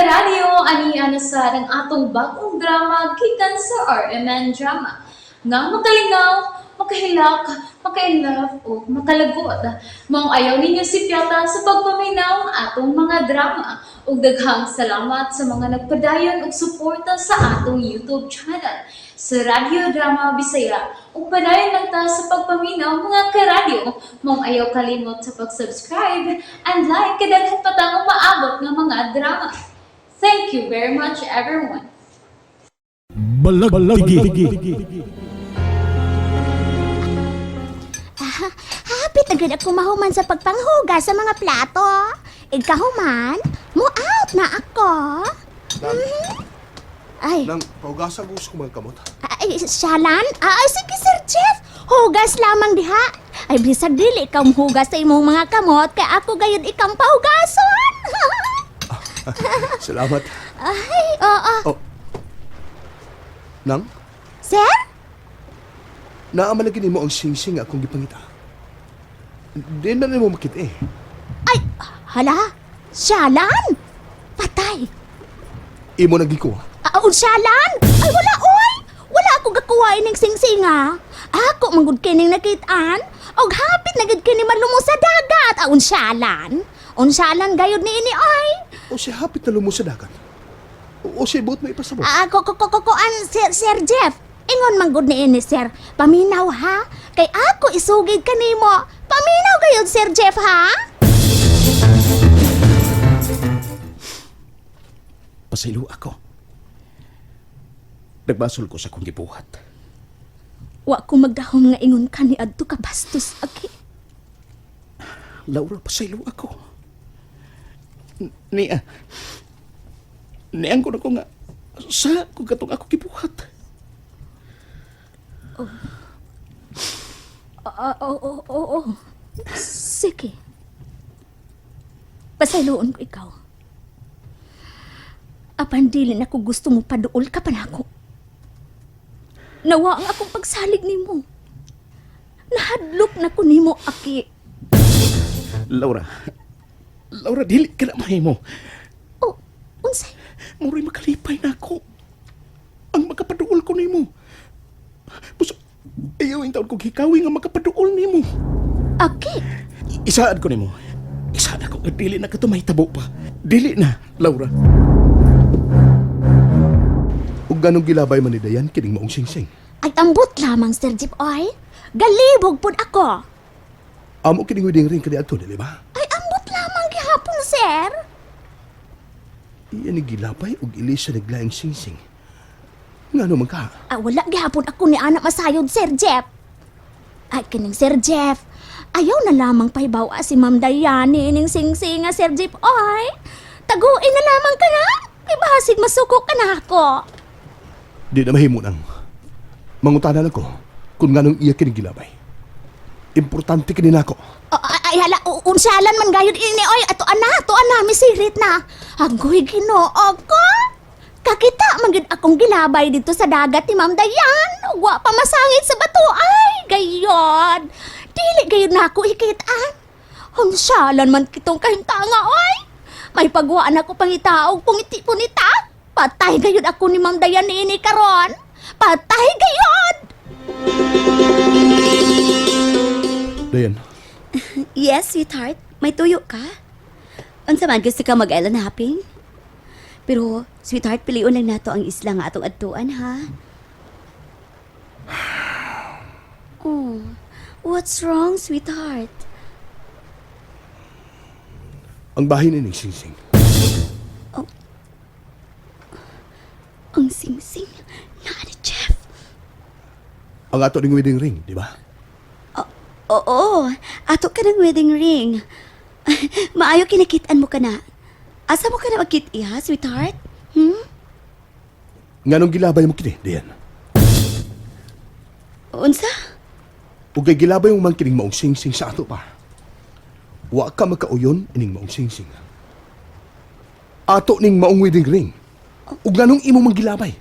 Karadyo, ani na sad ang atong bagong drama gikan sa RMN Drama nga makalingaw, makahilak, maka-inlove o makalagot. Maong ayaw ninyo sipyata sa pagpaminaw ang atong mga drama. Ug daghang salamat sa mga nagpadayon og suporta sa atong YouTube channel sa Radyo Drama Bisaya. Ug padayon lang ta sa pagpaminaw, mga karadyo. Maong ayaw kalimot sa pag-subscribe and like kay daghan pa tang umaabot nga mga drama. Thank you very much, everyone. Balagtigi. Hapit na gud ako mahuman sa pagpanghugas sa mga plato. Igkahuman, mo out na ako. Nang, Ay, nang paugasa gusto ko mga kamot. Ay, siyalan? Ah, ay, sige, Sir Jeff. Hugas lamang diha. Ay, bisag dili ikaw hugas sa imong mga kamot, kay ako gayud ikang pahugason. Salamat. Ay, oo. Oh. Nang, Sir? naamalagin nimo ang singsing akong gipangita. Di na nimo makita eh. Ay, hala? Siyalan? Patay. Imo na gikuha. Ah, unsalan? Ay, wala, oy! Wala ako gakuha ining singsinga. Ako manggod kining nakitaan. Og hapit na gid kini malumo sa dagat. Ah, unsalan? Unsalan gayud ni ini, oy! O siya hapit na lumo sa dagat. O siya buot mo ipasabot. Ah, ko ko ko ko ko- Sir Jeff. Ingon manggod ni ini, sir. Paminaw ha? Kay ako isugid kanimo. Paminaw gayud, Sir Jeff, ha? Pasaylo ako. Nagbasol ko sa akong gibuhat. Wa ko magdahom nga ingon ka ni adto ka bastos, aki. Laura, pasaylo ako. Niya. Niang ko na ko nga sa kung katong ako gibuhat. Ah, oo, oo, oo. Sige. Pasayloon ko ikaw. Apan dili na ko gusto mo paduol ka pa nako. Nawa ang akong pagsalig nimo. Nahadlok na ko nimo, aki. Laura. Laura, dili ka na mahimo. Oh, unsay? Muroy makalipay na ako. Ang makapaduol ko nimo. Puso, ayaw yung taon kong hikawi nga makapaduol nimo. Aki, Isaad ko nimo. Isaad ako nga dili na ka mahitabo pa. Dili na, Laura. O ganong gilabay man ni Dayan kining maong singsing. Ay ambot lamang, Sir Jeep, oy. Galibog pud ako. Amo kining wedding ring kani adto, dili ba? Ay ambot lamang gihapon, sir. Iyan ni gilabay og ili sa naglaing singsing. Ngano man ka? Ah, wala gihapon ako ni anak masayod, Sir Jeff. Ay, kining Sir Jeff. Ayaw na lamang pahibawa si Ma'am Dayani ining singsinga, Sir Jeff. Oy, taguin na lamang ka na. Kay basig masuko ka na ako. Di na mahimo nang. Mangutana lang ko kung nganong iya kining gilabay. Importante kini nako. Oh, ay, ay, hala, unsalan man gayud ini oy. Ato ana, misirit na. Agoy, Ginoo ko. Kakita man gyud akong gilabay dito sa dagat ni Ma'am Dayan. Ug wa pa masangit sa bato ay. Gayod. Dili gayud na ako ikitaan. Unsalan man kitong kahimtanga oy. May pagwaan ako pangitaog pungiti punita. Patay gayud ako ni Ma'am Dayan niini karon. Patay gayud. Dayan, Yes, sweetheart. May tuyo ka. Unsa man gusto ka mag-island hopping? Pero, sweetheart, piliun lang nato ang isla nga atong adtuan, ha? Oh, what's wrong, sweetheart? Ang bahin ining singsing. Ang singsing. Naa ni Jeff. Ang ato ning wedding ring, di ba? Oo, ato ka ng wedding ring. Maayo kinakitaan mo ka na. Asa mo ka na magkit iha, sweetheart? Hmm? Nganong gilabay mo kini, Dayan? Unsa? Ug kay gilabay mo man kining maong singsing sa ato pa. Wa ka makauyon ining maong singsing. Ato ning maong wedding ring. Ug nganong imo man gilabay?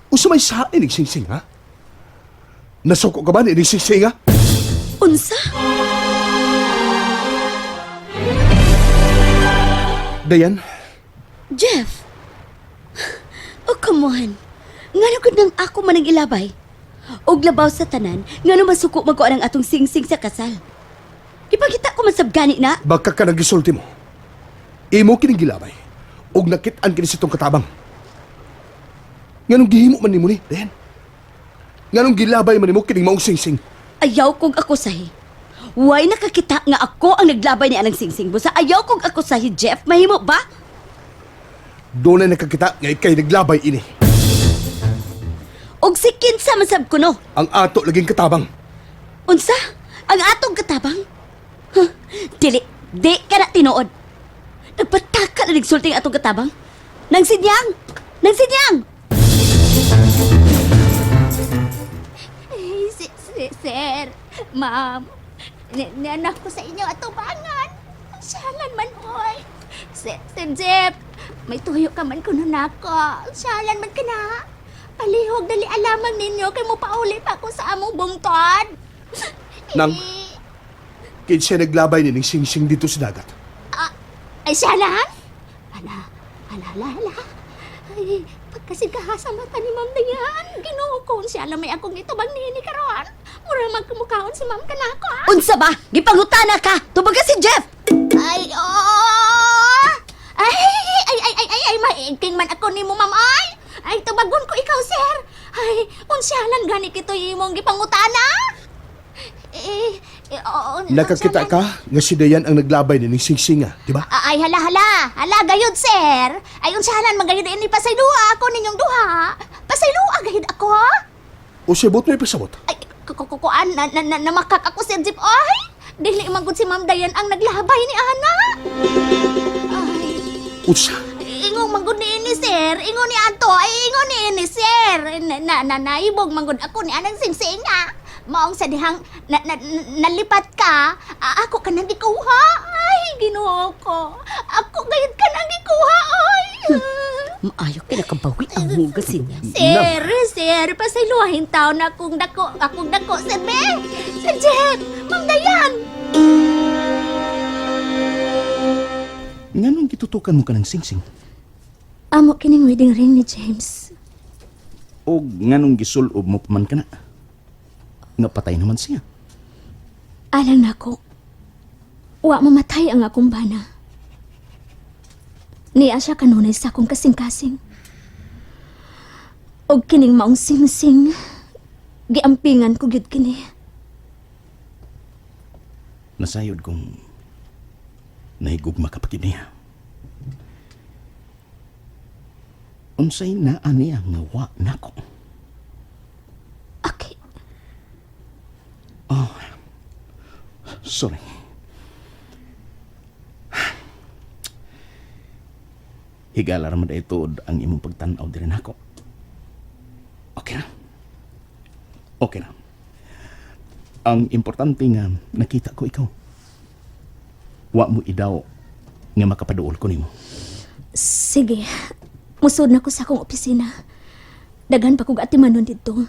Usa may sa ining singsing, ha? Nasuko ka ba ni ining singsing, ha? Unsa? Dayan, Jeff! Oh, come on. Ngano gud nang ako man ang ilabay? Og labaw sa tanan, ngano masuko man ko ang atong singsing sa kasal. Ipakita ko man sab gani na. Baka ka nagisulti mo. Imo kining gilabay. Og nakit-an kini sa itong katabang. Nganong gihimo man nimo ni, Dayan? Nganong gilabay man nimo kining maong singsing? Ayaw kong akusahi. Way nakakita nga ako ang naglabay ni anang singsing busa. Ayaw kong akusahi, Jeff. Mahimo ba? Doon na nakakita nga ikay naglabay ini. Og si kinsa man sab kuno. Ang ato laging katabang. Unsa? Ang atong katabang? Huh? Dili, di ka na tinuod. Nagpataka na nagsulti ang atong katabang. Nang sinyang! Nang sinyang! Ay, sir, ma'am, nianak ko sa inyo atubangan. Salan man, oy. Sir, Sir Jeff, may tuyo ka man kuno nako. Salan man ka na. Palihog dali alaman ninyo kay mo pauli pa ako sa among bungtod. Nang? Eh, Kinsa naglabay ni ning singsing dito sa dagat. Ay, salan? Ala, ala, ala, ala. Ay, pagkasigahasa mata ni Ma'am Dayan, Ginoo ko, siya alam may akong itubang nini karon. Mura magkumukaon si Ma'am kanako. Ah. Unsa ba? Gipangutana ka! Tubaga si Jeff! Ay, oo! Ay, ay, ay, ay, ay, ay, maigking man ako ni mo, ma'am, ay! Ay, tubagon ko ikaw, sir! Ay, unsyalan gani kito imong gipangutana? Eh, eh, oo, Nakakita unsyalan. ka nga si Dayan ang naglabay ni ning singsing ah, di ba? Ay, hala, hala! Hala, gayud, sir! Ay, unsyalan, magayud ini pasayloa ako ninyong duha! Pasayloa, gayud ako! O sibot mo ipasabot. Ay, kukukuan, na, na, na, namakak ako, Sir Jeep, ay! Dili man gud si Ma'am Dayan ang naglabay ni Ana! Ay, Unsa? Ingong manggod ni ini sir, ingon ni ato, ay ingon ni ini sir. Na, na, na naibog manggod ako ni anang singsing nga. Maong sa dihang na, na, nalipat ka, ako ka nang gikuha. Ay, Ginoo ko. Ako gayud ka nang gikuha, ay. Maayo kinakabawi ang hugas niya. Sir, sir, pasaylohin taon akong dako, akong dako, sir be. Sir Jeff, Ma'am Dayan. Nganong gitutukan mo ka ng singsing? Amo kining wedding ring ni James. O nganong gisulob mo pa man ka na? Nga patay naman siya. Alang nako. Wa mamatay ang akong bana. Niya siya kanunay sa akong kasing-kasing. Og kining maong singsing, giampingan ko gyud kini. Nasayod kong nahigugma ka pa gid niya. Unsay naa niya nga wa nako. Okay. Sorry. Higala ra man dahil tuod ang imong pagtan-aw diri nako. Okay ra. Okay ra. Ang importante nga nakita ko ikaw. Wa mo idaw nga makapaduol ko nimo. Sige. Musod na ko sa akong opisina. Daghan pa kog atimanon didto.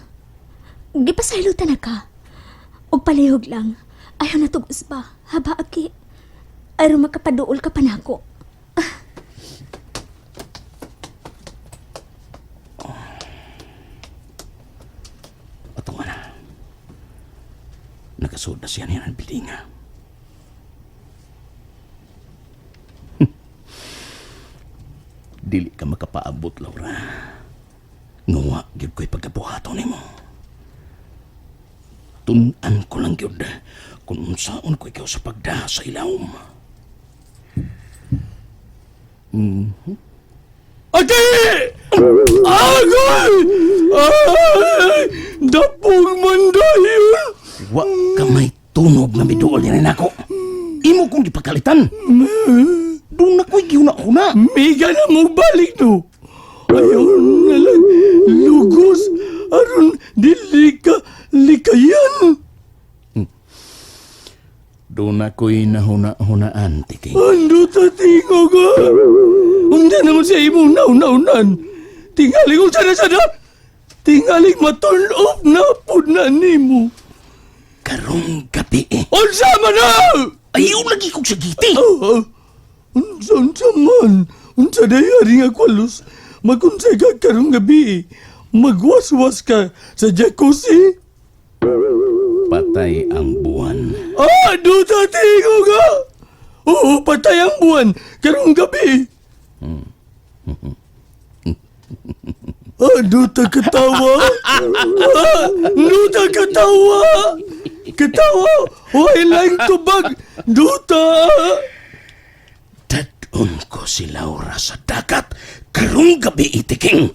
Gipasaylotan na ka. Og palihog lang. Ayaw na tug usba. Haba aki. Aron makapaduol ka pa nako. Ato nga na. Nakasud na siya niya ng building. Dili ka makapaabot, Laura. Nguwa, gyud ko'y pagkabuhato nimo. Tun-an ko lang gyud kung unsaon ko ikaw sa pagda sa ilawom. Ate! Agoy! Ay! Dapog man dayon! Wa ka may tunog nga miduol niya rin ako. Imo kong gipagkalitan. Doon na ko'y gihuna-huna. Miga na mo balik no! Ayaw na lang lugos aron dili ka likayan! Doon na ko'y nahuna-hunaan, Tiki. Ando ta tingo ka! Unta naman sa imong nauna-unan! Tingali kong sana-sana! Tingali ma-turn off na pud na nimo! Karong gabi eh. Unsa man na! Ayaw lagi kong sagiti. Oh, oh. Unsa, unsa man? Unsa day ari nga kwalos? Magunsay ka karong gabi. Magwaswas ka sa jacuzzi. Patay ang buwan. Ah, duta tingo ka! Oo, patay ang buwan karong gabi. Ah, duta katawa. Ah, duta katawa. Katawa. Way lang tubag. Duta. Dadon ko si Laura sa dagat karong gabi, itiking.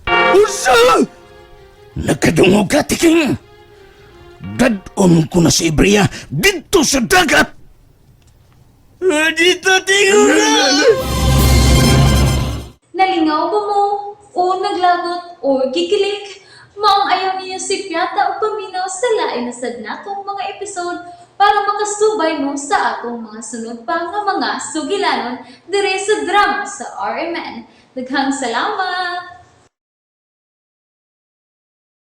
Unsa? Nagkadungog ka, tiking. Dadon ko na si Ibria dito sa dagat. Dito tingo ka! Nalingaw ba mo? O naglagot o gikilig? Maong ayaw niyo si Piata o paminaw sa lain na sad natong mga episode para makasubay mo sa atong mga sunod pa nga mga sugilanon dire sa drama sa RMN. Daghang salamat!